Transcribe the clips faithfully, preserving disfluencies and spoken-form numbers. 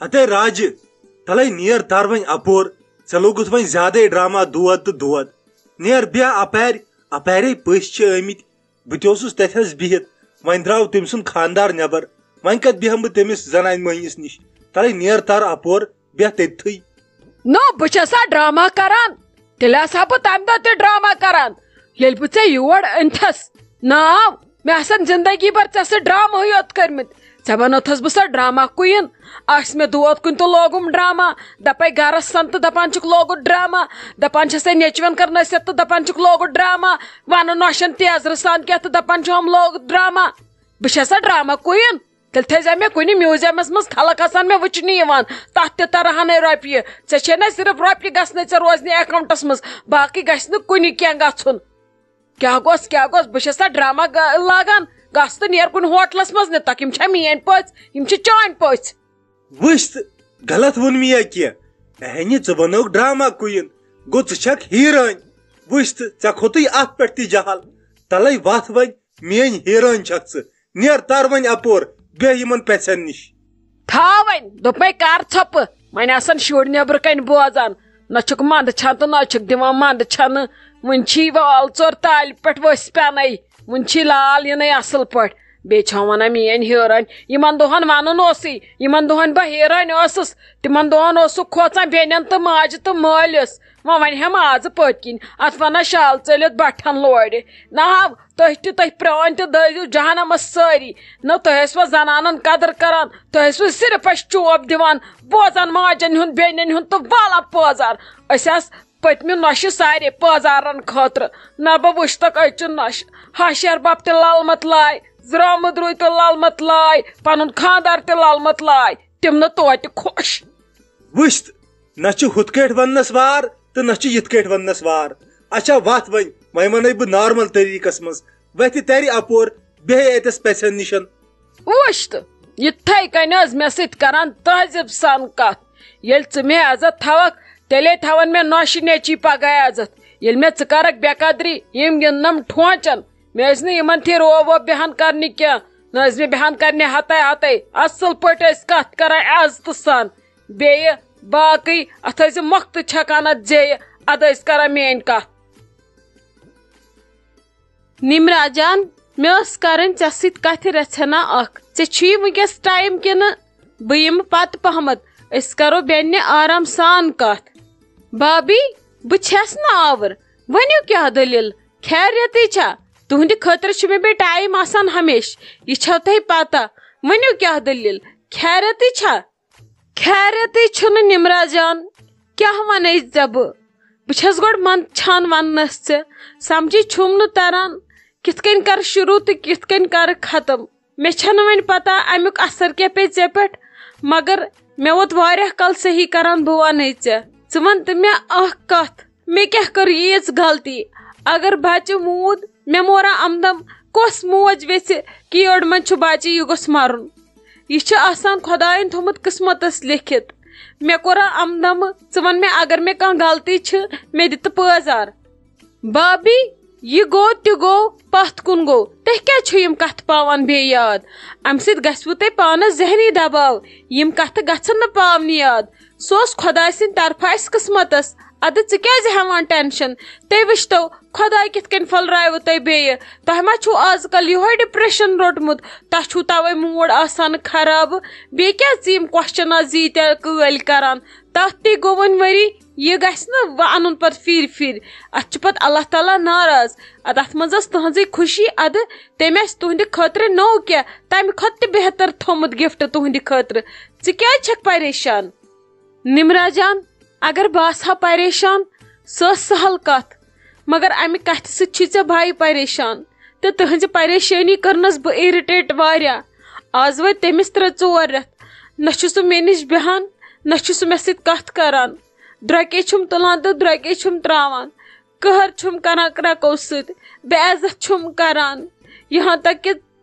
اتے راجہِ، تلے نیر تر وۄنۍ اپور۔ ژےٚ لوگُتھ وۄنۍ زیادے ڈرامہ دود تہٕ دود۔ نیر بیٚہہ اپارِ، اپارے پٔژھۍ چھِ آمٕتۍ۔ بہٕ تہِ اوسُس تتھس بِہِتھ، وۄنۍ درٛاو تٔمۍ سُنٛد خانٛدار نٮ۪بر۔ وۄنۍ کتہِ بیٚہمہٕ بہٕ تٔمِس زنانہِ مٔہنِس نِش؟ تلے نیر تر اپور، بیٚہہ تٔتتھٕے۔ نو، بہٕ چھسا ڈرامہ کران؟ تیٚلہِ آسہٕ ہا بہٕ تمہِ دۄہ تہِ ڈرامہ کران، ییٚلہِ بہٕ ژےٚ یور أنتھس۔ ناو، مےٚ آسن زندگی بھر ژےٚ سۭتۍ ڈرامہٕے یوت کٔرمٕتۍ۔ ژےٚ بنٲوتھس بہٕ سۄ ڈرامہ queen۔ آسہِ مےٚ دود کُنہِ تہٕ لوگُم ڈرامہ۔ دپے گرس سن تہٕ دپان چھُکھ لوگُت ڈرامہ۔ دپان چھسے نیچوٮ۪ن کٔر نصیحت تہٕ دپان چھُکھ لوگُت ڈرامہ۔ ونان نۄشن تیزرٕ سان کینٛہہ تہٕ دپان چھُہم لوگُت ڈرامہ۔ بہٕ چھسا ڈرامہ queen؟ تیٚلہِ تھٲیزِ مےٚ کُنہِ میوٗزیمس منٛز، خلق آسان مےٚ وٕچھنہِ یِوان، تتھ تہِ ترہنَے رۄپیہِ۔ ژےٚ چھے نہ صرف رۄپیہِ گژھنَے ژےٚ روزنہِ اکاونٹس منٛز، باقٕے گژھِ نہٕ کُنہِ کینٛہہ گژھُن۔ کیٛاہ گوٚژھ، کیٛاہ گوٚژھ؟ بہٕ چھس سا ڈرامہ گ-، لاگان؟ گژھ تہٕ نیر کُنہِ ہوٹلس منٛز نہِ تکھ، یِم چھا میٲنۍ پٔژھۍ؟ یِم چھِ چٲنۍ پٔژھۍ۔ وٕچھ تہٕ، غلط ووٚن مےٚ یا کینٛہہ؟ اہنہِ، ژٕ بنووُکھ ڈرامہ queen، گوٚو ژٕ چھکھ ہیٖرٲنۍ۔ وٕچھ تہٕ، ژےٚ کھوٚتُے اتھ پٮ۪ٹھ تہِ جہل۔ تلے وتھ وۄنۍ، میٲنۍ ہیٖرٲنۍ چھکھ ژٕ۔ نیر تر وۄنۍ اپور، بیٚہہ یِمن پژھٮ۪ن نِش۔ تھاو وۄنۍ، دوٚپمَے کر ژھۄپہٕ۔ وۄنۍ آسن شُرۍ نیبرٕ کنۍ بوزان، نہ چھُکھ مندٕ چھان تہٕ نہ چھُکھ دِوان مندٕ چھنہٕ۔ وُنہِ چھی وال ژور تالہِ پٮ۪ٹھ ؤسۍ پٮ۪نے، وُنہِ چھی لال یِنَے اصل پٲٹھۍ۔ بیٚیہِ چھَو وَنان میٲنۍ ہیٖرٲنۍ، یِمن دۄہن وَنُن اوسُے، یِمن دۄہن بہٕ ہیٖرٲنۍ ٲسٕس، تِمن دۄہن اوسُکھ کھوژان بیٚنٮ۪ن تہٕ ماجہِ تہٕ مٲلِس۔ وۄنۍ وَنہِ ہم آزٕ پٔتۍ کِنۍ، اتھ وَنان شال ژٔلِتھ بٹھن لورِ۔ نہ ہاو، تُہۍ تہِ، تُہۍ پرٛٲنۍ تہِ دٲرِو جہنمس سٲری۔ نہ تُہۍ ٲسوا زنانن قدر کران، تُہۍ ٲسوٕ صرف اَسہِ چوب دِوان، بوزان ماجن ہُنٛد، بیٚنٮ۪ن ہُنٛد تہٕ والان پٲزار۔ أسۍ آسہٕ پٔتمہِ نۄشہِ سارے پٲزارن خٲطرٕ۔ نہ بہٕ وٕچھتکھ أزچہِ نۄشہِ۔ ہاشر بب تہِ للمت لایہِ، زرامُت روٗے تہِ للمت لایہِ، پنُن خانٛدار تہِ للمت لایہِ۔ تِم نہٕ توتہِ خۄش۔ وٕچھ تہٕ، نہ چھُ ہُتھ کٲٹھۍ وننس وار تہٕ نہ چھُ یِتھ کٲٹھۍ وننس وار۔ اچھا وتھ وۄنۍ، وۄنۍ ونَے بہٕ نارمل طریٖقس منٛز۔ وتھِ ترِ اپور، بیٚہہِ اتٮ۪س پژھٮ۪ن نِشن۔ وٕچھ تہٕ، یِتھَے کٔنۍ ٲس مےٚ سۭتۍ کران تہذیٖب سان کتھ۔ ییٚلہِ ژٕ مےٚ عزت تھاوکھ، تیٚلے تھاون مےٚ نۄشہِ نیٚچی پگاہ عزت۔ ییٚلہِ مےٚ ژٕ کرکھ بے قدری، یِم گِنٛدنم ٹھونچن۔ مےٚ ٲسۍ نہٕ یِمن تھی روب ووب بیہان کرنہِ کینٛہہ، نہ ٲسۍ مےٚ بیہان کرنہِ ہتے ہتے۔ اصل پٲٹھۍ ٲسۍ کتھ کران عزتہٕ سان۔ بیٚیہِ باقٕے اتھ ٲسۍ مۄختہٕ چھکان اتھ زیٚیہِ، ادٕ ٲسۍ کران میٲنۍ کتھ۔ نمرا جان، مےٚ ٲس کرٕنۍ ژےٚ سۭتۍ کتھِ رژھِ ہنا اکھ۔ ژےٚ چھُے وٕنکیٚس ٹایم کِنہٕ بہٕ یِمہٕ پتہٕ پہمتھ؟ أسۍ کرو بیٚنہِ آرام سان کتھ۔ بابی، بہٕ چھَس نہٕ آوٕر۔ ؤنِو کیٛاہ دٔلیٖل؟ خیریتٕے چھا؟ تُہٕنٛدِ خٲطرٕ چھُ مےٚ بیٚیہِ ٹایم آسان ہمیشہٕ۔ یہِ چھو تۄہہِ پتہ۔ ؤنِو کیٛاہ دٔلیٖل؟ خیریتٕے چھا؟ خیریتٕے چھُنہٕ نمرا جان۔ کیٛاہ وَنے ژےٚ بہٕ؟ بہٕ چھَس گۄڈٕ منٛدچھان وَننَس ژےٚ۔ سمجھی چھُم نہٕ تران، کِتھ کٔنۍ کَرٕ شروٗع تہٕ کِتھ کٔنۍ کَرٕ ختم۔ مےٚ چھَنہٕ وۄنۍ پتہ اَمیُک اثر کیٛاہ پیٚیہِ ژےٚ پٮ۪ٹھ، مگر مےٚ ووت واریاہ کال صحیح کران بہٕ وَنے ژےٚ۔ ژٕ وَن تہٕ مےٚ اکھ کَتھ، مےٚ کیٛاہ کٔر ییٖژ غلطی؟ اگر بچہٕ موٗد، مےٚ مورا اَمدم، کۄس موج ویٚژھِ کہِ یٔڈ منٛز چھُ بچہٕ، یہِ گوٚژھ مرُن؟ یہِ چھُ آسان خۄدایَن تھوٚمُت قٕسمتس لیٚکھِتھ۔ مےٚ کوٚرا اَمدمہٕ؟ ژٕ وَن مےٚ، اگر مےٚ کانٛہہ غلطی چھِ، مےٚ دِ تہٕ پٲزار۔ بابی، یہِ گوٚو تہِ گوٚو، پتھ کُن گوٚو۔ تۄہہِ کیٛازِ چھِو یِم کتھٕ پاوان بے یاد؟ امہِ سۭتۍ گژھِوٕ تۄہہِ پانس ذہنی دباو۔ یِم کتھٕ گژھن نہٕ پاونہِ یاد۔ سُہ اوس خۄداے سٕنٛدِ طرفہٕ اسہِ قٕسمتس۔ ادٕ ژٕ کیٛازِ ہٮ۪وان ٹینشن؟ تُہۍ وٕچھتو، خۄداے کِتھ کٔنۍ پھٔلرایوٕ تۄہہِ بیٚیہِ۔ تۄہہِ ما چھُو آز کل یِہوے ڈپریشن روٚٹمُت؟ تۄہہِ چھُو توے موٗڈ آسان خراب۔ بیٚیہِ کیٛازِ ژٕ یِم کوسچن آز ییٖتیٛاہ کٲلۍ کران؟ تتھ تہِ گوٚو وۄنۍ ؤری۔ یہِ گژھِ نہٕ وۄنۍ انُن پتہٕ پھِرِ پھِرِ۔ اتھ چھُ پتہٕ اللہ تعالیٰ ناراض۔ ادٕ اتھ منٛز ٲس تُہنٛزٕے خوشی۔ ادٕ تٔمۍ آسہِ تُہنٛدِ خٲطرٕ نوٚو کینٛہہ تمہِ کھۄتہٕ تہِ بہتر تھوٚمُت گفٹ تُہنٛدِ خٲطرٕ۔ ژٕ کیٛازِ چھکھ پریشان؟ نمرا جان، اگر بہٕ آسہٕ ہا پریشان، سۄ ٲس سہل کتھ، مگر امہِ کتھِ سۭتۍ چھُے ژےٚ بھایی پریشان، تہٕ تٕہنٛزِ پریشٲنی کٔرنس بہٕ اِرِٹیٹ واریاہ۔ آز وٲتۍ تٔمِس ترٛےٚ ژور رٮ۪تھ، نہ چھُ سُہ مےٚ نِش بیٚہان، نہ چھُ سُہ مےٚ سۭتۍ کتھ کران۔ درۄکے چھُم تُلان تہٕ درۄکے چھُم تراوان، قہر چھُم کران کرٛکو سۭتۍ، بے عزت چھُم کران، یہاں تک کہ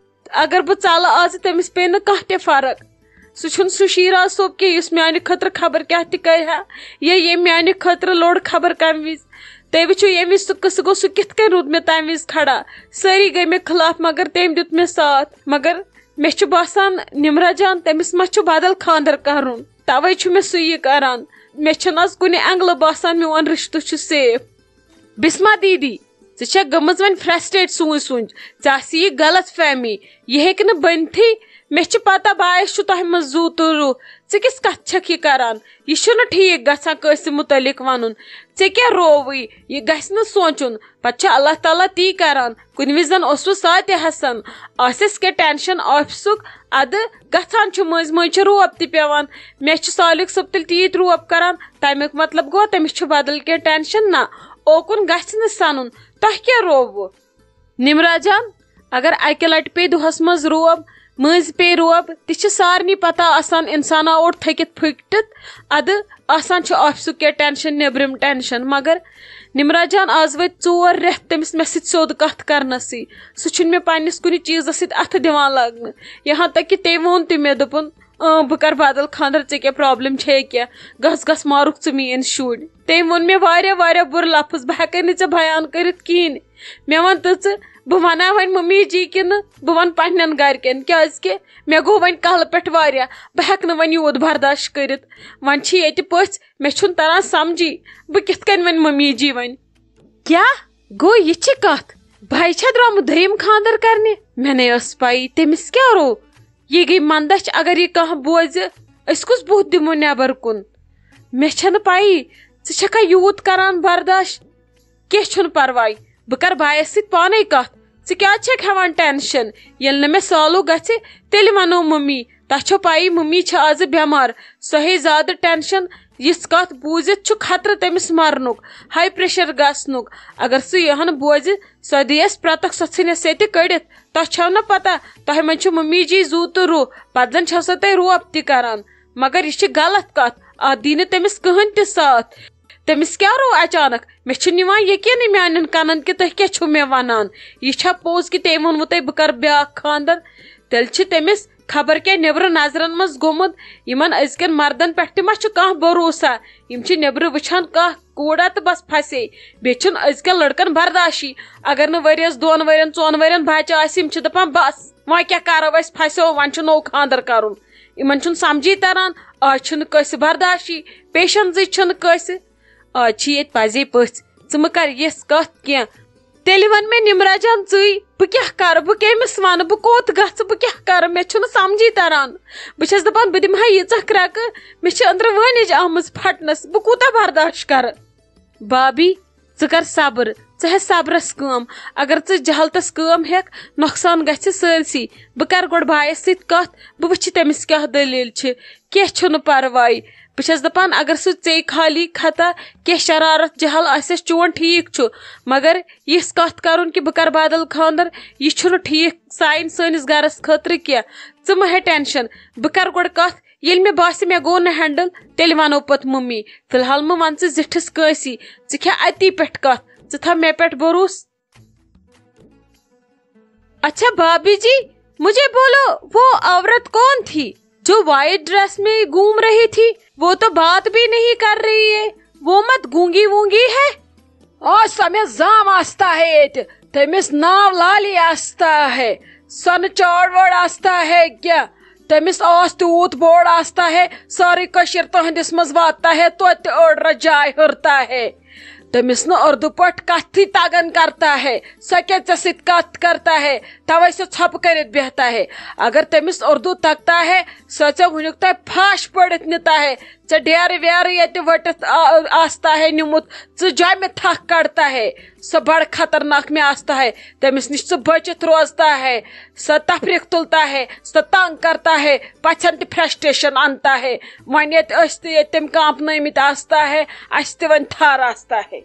اگر بہٕ ژلہٕ آزٕ، تٔمِس پیٚیہِ نہٕ کانٛہہ تہِ فرق۔ سُہ چھُنہٕ سُہ شیراز صٲب کینٛہہ یُس میانہِ خٲطرٕ خبر کیٛاہ تہِ کرِ ہا، یا ییٚمۍ میانہِ خٲطرٕ لوٚڑ خبر کمہِ وِزِ۔ تُہۍ وٕچھِو، ییٚمہِ وِزِ سُہ قصہٕ گوٚو، سُہ کِتھ کٔنۍ روٗد مےٚ تمہِ وِزِ کھڑا۔ سٲری گٔے مےٚ خلاف، مگر تٔمۍ دیُت مےٚ ساتھ۔ مگر مےٚ چھُ باسان، نمرا جان، تٔمِس ما چھُ بدل خانٛدر کرُن؟ توے چھُ مےٚ سُہ یہِ کران۔ مےٚ چھُنہٕ از کُنہِ اینگلہٕ باسان میون رشتہٕ چھُ سیف۔ بسما دیدی، ژٕ چھکھ گٔمٕژ وۄنۍ فرسٹریٹ سوٗنچ سوٗنچ، ژےٚ آسی یہِ غلط فہمی، یہِ ہیٚکہِ نہٕ بٔنتھٕے۔ مےٚ چھِ پتہ باعث چھُ تۄہہِ منٛز زُو تہٕ روح۔ ژٕ کِژھ کتھ چھکھ یہِ کران؟ یہِ چھُنہٕ ٹھیٖک گژھان کٲنٛسہِ مُتعلق ونُن۔ ژےٚ کیٛاہ رووٕے؟ یہِ گژھِ نہٕ سونٛچُن۔ پتہٕ چھُ اللہ تعالیٰ تی کران۔ کُنہِ وِزِ زن اوسوٕ ساتہِ حسن، آسٮ۪س کینٛہہ ٹینشن آفسُک، ادٕ گژھان چھُ مٔنٛزۍ مٔنٛزۍ چھُ روب تہِ پٮ۪وان۔ مےٚ چھُ سالِق صٲب تیٚلہِ تیٖتۍ روب کران، تمیُک مطلب گوٚو تٔمِس چھُ بدل کینٛہہ ٹینشن۔ نہ، اوکُن گژھِ نہٕ سنُن۔ تۄہہِ کیٛاہ رووُ؟ نمرا جان، اگر اکہِ لٹہِ پیٚیہِ دۄہس منٛز روب، مٔنٛزۍ پیٚیہِ روب، تہِ چھِ سارنٕے پتہ آسان، انسان آو اوٚڑ تھٔکِتھ پھٕٹِتھ، ادٕ آسان چھُ آفسُک کینٛہہ ٹینشن، نیٚبرِم ٹینشن۔ مگر نمرا جان، آز وٲتۍ ژور رٮ۪تھ تٔمِس مےٚ سۭتۍ سیوٚد کتھ کرنسٕے۔ سُہ چھُنہٕ مےٚ پننِس کُنہِ چیٖزس سۭتۍ اتھٕ دِوان لاگنہٕ۔ یہاں تک کہ تٔمۍ ووٚن تہِ مےٚ، دوٚپُن، "اۭں، بہٕ کرٕ بدل خاندر، ژےٚ کیٛاہ پرابلم چھے کیٛاہ؟ گژھ، گژھ، مارُکھ ژٕ میٲنۍ شُرۍ۔" تٔمۍ ووٚن مےٚ واریاہ، واریاہ بُرٕ لفظ، بہٕ ہٮ۪کے نہٕ ژےٚ بیان کٔرِتھ کِہینۍ۔ مےٚ وَن تہٕ ژٕ، بہٕ وَنا وۄنۍ مٔمی جی کِنہٕ بہٕ وَنہٕ پنٛنٮ۪ن گَرِکٮ۪ن، کیٛازِکہِ مےٚ گوٚو وۄنۍ کَلہٕ پٮ۪ٹھ واریاہ، بہٕ ہٮ۪کہٕ نہٕ وۄنۍ یوٗت برداش کٔرِتھ۔ وۄنۍ چھِ ییٚتہِ پٔژھۍ، مےٚ چھُنہٕ تَران سَمجھی بہٕ کِتھ کٔنۍ وَنہٕ مٔمی جی وۄنۍ۔ کیٛاہ گوٚو، یہِ چھِ کَتھ؟ بھاے چھا درٛامُت دوٚیِم خانٛدر کَرنہِ؟ مےٚ نے ٲس پَیی تٔمِس کیٛاہ روو۔ یہِ گٔے مَندَچھ، اگر یہِ کانٛہہ بوزِ، أسۍ کُس بُتھ دِمو نٮ۪بر کُن؟ مےٚ چھَنہٕ پَیی، ژٕ چھَکھا یوٗت کَران برداش؟ کینٛہہ چھُنہٕ پرواے، بہٕ کرٕ بایَس سۭتۍ پانے کتھ۔ ژٕ کیٛازِ چھکھ ہٮ۪وان ٹینشن؟ ییٚلہِ نہٕ مےٚ سالو گژھِ، تیٚلہِ ونو ممی۔ تۄہہِ چھو پَیی، ممی چھِ آزٕ بٮ۪مار، سۄ ہیٚیہِ زیادٕ ٹینشن۔ یِژھ کتھ بوٗزِتھ چھُ خطرٕ تٔمِس مرنُک، ہاے پریشر گژھنُک۔ اگر سُہ یِہن بوزِ، سۄ دِیَس پرٛتکھ، سۄ ژھٕنٮ۪س ییٚتہِ کٔڑِتھ۔ تۄہہِ چھو نہ پتہ، تۄہہِ منٛز چھُ ممی جی زُو تہٕ روح، پتہٕ زن چھو سۄ تۄہہِ روب تہِ کران۔ مگر یہِ چھِ غلط کتھ، اتھ دی نہٕ تٔمِس کٕہٕنۍ تہِ ساتھ۔ تٔمِس کیٛاہ روو اچانک؟ مےٚ چھُنہٕ یِوان یقینٕے میانٮ۪ن کنن کہِ تُہۍ کیٛاہ چھِو مےٚ ونان۔ یہِ چھا پوٚز کہِ تٔمۍ ووٚنوٕ تۄہہِ بہٕ کرٕ بیٛاکھ خانٛدر؟ تیٚلہِ چھِ تٔمِس خبر کیٛاہ نیٚبرٕ نظرن منٛز گوٚمُت۔ یِمن أزکٮ۪ن مردن پٮ۪ٹھ تہِ ما چھُ کانٛہہ بھروسہ؟ یِم چھِ نیٚبرٕ وٕچھان کانٛہہ کوٗرا تہٕ بس پھسے۔ بیٚیہِ چھُنہٕ أزکٮ۪ن لڑکن برداشی۔ اگر نہٕ ؤریس، دۄن ؤرین، ژۄن ؤرین بچہِ آسہِ، یِم چھِ دپان، بس وۄنۍ کیٛاہ کرو أسۍ، پھسیو، وۄنۍ چھُ نوٚو خانٛدر کرُن۔ یِمن چھُنہٕ سمجھی تران، آز چھُنہٕ کٲنٛسہِ برداشی، پیشنزٕے چھُنہٕ کٲنٛسہِ۔ آز چھِ ییٚتہِ پزے پٔژھۍ، ژٕ مہٕ کر یِژھ کتھ کینٛہہ۔ تیٚلہِ وَن مےٚ نمرا جان ژٕے، بہٕ کیٛاہ کرٕ، بہٕ کٔمِس وَنہٕ، بہٕ کوٚت گژھٕ، بہٕ کیٛاہ کرٕ، مےٚ چھُنہٕ سمجھی تران۔ بہٕ چھَس دَپان بہٕ دِمہٕ ہا ییٖژاہ کرٛٮ۪کہٕ، مےٚ چھِ أنٛدرٕ وٲنِج آمٕژ پھٹنَس، بہٕ کوٗتاہ برداش کرٕ؟ بابی، ژٕ کر صبر، ژٕ ہیٚہ صبرس کٲم۔ اگر ژٕ جہالتس کٲم ہیٚکھ، نۄقصان گژھِ سٲرسٕے۔ بہٕ کرٕ گۄڈٕ بایس سۭتۍ کتھ، بہٕ وٕچھِ تٔمِس کیٛاہ دٔلیٖل چھِ۔ کینٛہہ چھُنہٕ پرواے۔ بہٕ چھَس دَپان، اگر سُہ ژیٚیہِ خالی خطا کینٛہہ شرارت جہل آسٮ۪س چون، ٹھیٖک چھُ، مگر یِژھ کتھ کرُن کہِ بہٕ کرٕ بدل خانٛدر، یہِ چھُنہٕ ٹھیٖک سانہِ سٲنِس گرس خٲطرٕ کینٛہہ۔ ژٕ مہ ہیٚہ ٹینشن، بہٕ کرٕ گۄڈٕ کتھ، ییٚلہِ مےٚ باسہِ مےٚ گوٚو نہٕ ہینڈل، تیٚلہِ ونو پتہٕ ممی۔ فی الحال مہ ون ژٕ زِٹھِس کٲنٛسی، ژٕ کھےٚ اتی پٮ۪ٹھ کتھ، ژٕ تھاو مےٚ پٮ۪ٹھ بھروسہٕ۔ اچھا بھابھی جی، مجھے بولو، وہ عورت کون تھی جو وائٹ ڈریس میں گھوم رہی تھی؟ وہ تو بات بھی نہیں کر رہی ہے، وہ مت گونگی وونگی ہے؟ آ، سۄ مےٚ زام آستا ہے ییٚتہِ، تٔمِس ناو لالی آستا ہے، سۄ نہٕ چاڈ واڈ آستا ہے کینٛہہ۔ تٔمِس اوس تیوٗت بوٚڑ آستا ہے، سٲرٕے کٔشیٖر تُہٕنٛدِس منٛز واتتا ہے، توتہِ تہِ أڑ رژھ جاے ہُرتا ہے۔ تٔمِس نہٕ اردو پٲٹھۍ کتھٕے تگان کرتا ہے، سۄ کیٛاہ ژےٚ سۭتۍ کتھ کرتا ہے؟ توے سۄ ژھۄپہٕ کٔرِتھ بیہتا ہے۔ اگر تٔمِس اردو تگتا ہے، سۄ ژےٚ وُنیُک تام پھاش پٔڑِتھ نِتا ہے۔ ژےٚ ڈیرٕ ویرٕ ییٚتہِ ؤٹِتھ آ-، آستا ہے نیوٗمُت، ژٕ جامہِ تھکھ کڑتا ہے۔ سۄ بڑٕ خطرناک مےٚ آستا ہے، تٔمِس نِش ژٕ بٔچِتھ روزتا ہے۔ سۄ تفریٖق تُلتا ہے، سۄ تنگ کرتا ہے، پژھٮ۪ن تہِ فرسٹریشن انتا ہے۔ وۄنۍ ییٚتہِ أسۍ تہِ ییٚتہِ تٔمۍ کانپنٲومٕتۍ آستا ہے، اسہِ تہِ وۄنۍ تھر آستا ہے۔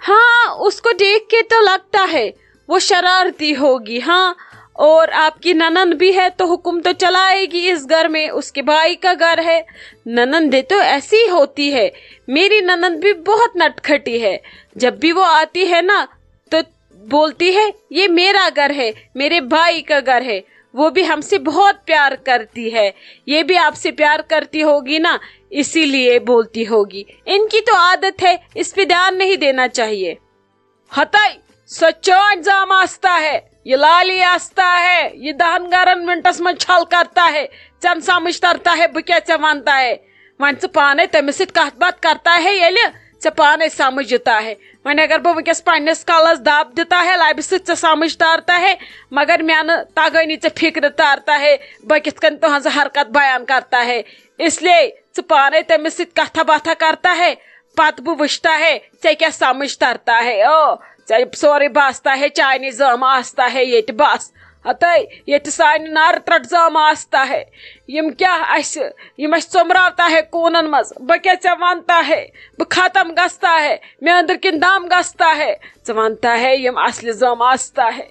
ہاں، اس کو دیکھ کے تو لگتا ہے وہ شرارتی ہوگی۔ ہاں، اور آپ کی ننند بھی ہے تو حکم تو چلائے گی اس گھر میں، اس کے بھائی کا گھر ہے۔ ننندیں تو ایسی ہی ہوتی ہے، میری ننند بھی بہت نٹخٹی ہے، جب بھی وہ آتی ہے نا تو بولتی ہے، "یہ میرا گھر ہے، میرے بھائی کا گھر ہے، وہ بھی ہم سے بہت پیار کرتی ہے، یہ بھی آپ سے پیار کرتی ہوگی نا، اسی لیے بولتی ہوگی، ان کی تو عادت ہے، اس پہ دھیان نہیں دینا چاہیے۔" ہتے، سۄ چٲنۍ زام آستا ہے، یہِ لالی آستا ہے، یہِ دہن گرن منٹس منٛز چھل کرتا ہے، ژےٚ نہٕ سمجھ ترتا ہے، بہٕ کیٛاہ ژےٚ ونتا ہے۔ وۄنۍ ژٕ پانے تٔمِس سۭتۍ کتھ باتھ کرتا ہے، ییٚلہِ ژےٚ پانے سمجھ یِتا ہے۔ وۄنۍ اگر بہٕ وٕنکیٚس پننِس کلس دب دِتا ہے، لبہِ سۭتۍ ژےٚ سمجھ تارتا ہے، مگر مےٚ نہٕ تگٲنی ژےٚ فکرِ تارتا ہے، بہٕ کِتھ کٔنۍ تُہنٛز حرکت بیان کرتا ہے۔ اس لیے ژٕ پانے تٔمِس سۭتۍ کتھا باتھا کرتا ہے، پتہٕ بہٕ وٕچھتا ہے ژےٚ کیٛاہ سمجھ ترتا ہے۔ او، ژےٚ سورُے باستا ہے چانی زٲمہٕ آستا ہے ییٚتہِ بس۔ ہتے، ییٚتہِ سانہِ نارٕ ترٛٹھ زامہٕ آستا ہے۔ یِم کیٛاہ اَسہِ، یِم اَسہِ ژۄمراوتا ہے کوٗنن منٛز۔ بہٕ کیٛاہ ژےٚ وَنتا ہے؟ بہٕ ختم گژھتا ہے، مےٚ أنٛدٕرۍ کِنۍ دم گژھتا ہے۔ ژٕ وَنتا ہے یِم اصلہِ زامہٕ آستا ہے۔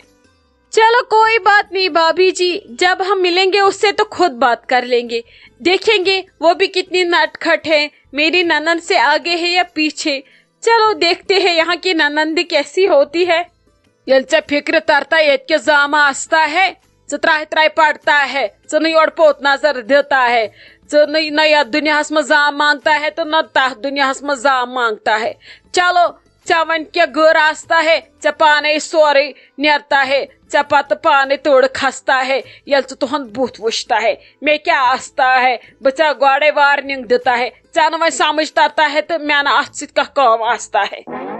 چلو کوئی بات نہیں بھابھی جی، جب ہم ملیں گے اس سے تو خود بات کر لیں گے، دیکھیں گے وہ بھی کتنی نٹ کھٹ ہے، میری ننند سے آگے ہے یا پیچھے۔ چلو دیکھتے ہیں یہاں کی ننند کیسی ہوتی ہے۔ ییٚلہِ ژےٚ فِکرِ ترتا ییٚتہِ کِس زامہٕ آستا ہے، ژٕ ترٛاے ترٛاے پرتا ہے، ژٕ نہٕ یورٕ پوٚت نظر دِتا ہے، ژٕ نہٕ نہ یتھ دُنیاہس منٛز زام مانگتا ہے تہٕ نہ تتھ دُنیاہس منٛز زام مانگتا ہے۔ چلو، ژےٚ وۄنۍ کیٛاہ غٲر آستا ہے، ژےٚ پانے سورُے نیرتا ہے، ژےٚ پتہٕ پانے تورٕ کھستا ہے، ییٚلہِ ژٕ تُہُنٛد بُتھ وٕچھتا ہے۔ مےٚ کیٛاہ آستا ہے، بہٕ ژےٚ گۄڈے وارننگ دِتا ہے، ژےٚ نہٕ وۄنۍ سمجھ ترتا ہے تہٕ مےٚ نہٕ اتھ سۭتۍ کانٛہہ کٲم آستا ہے۔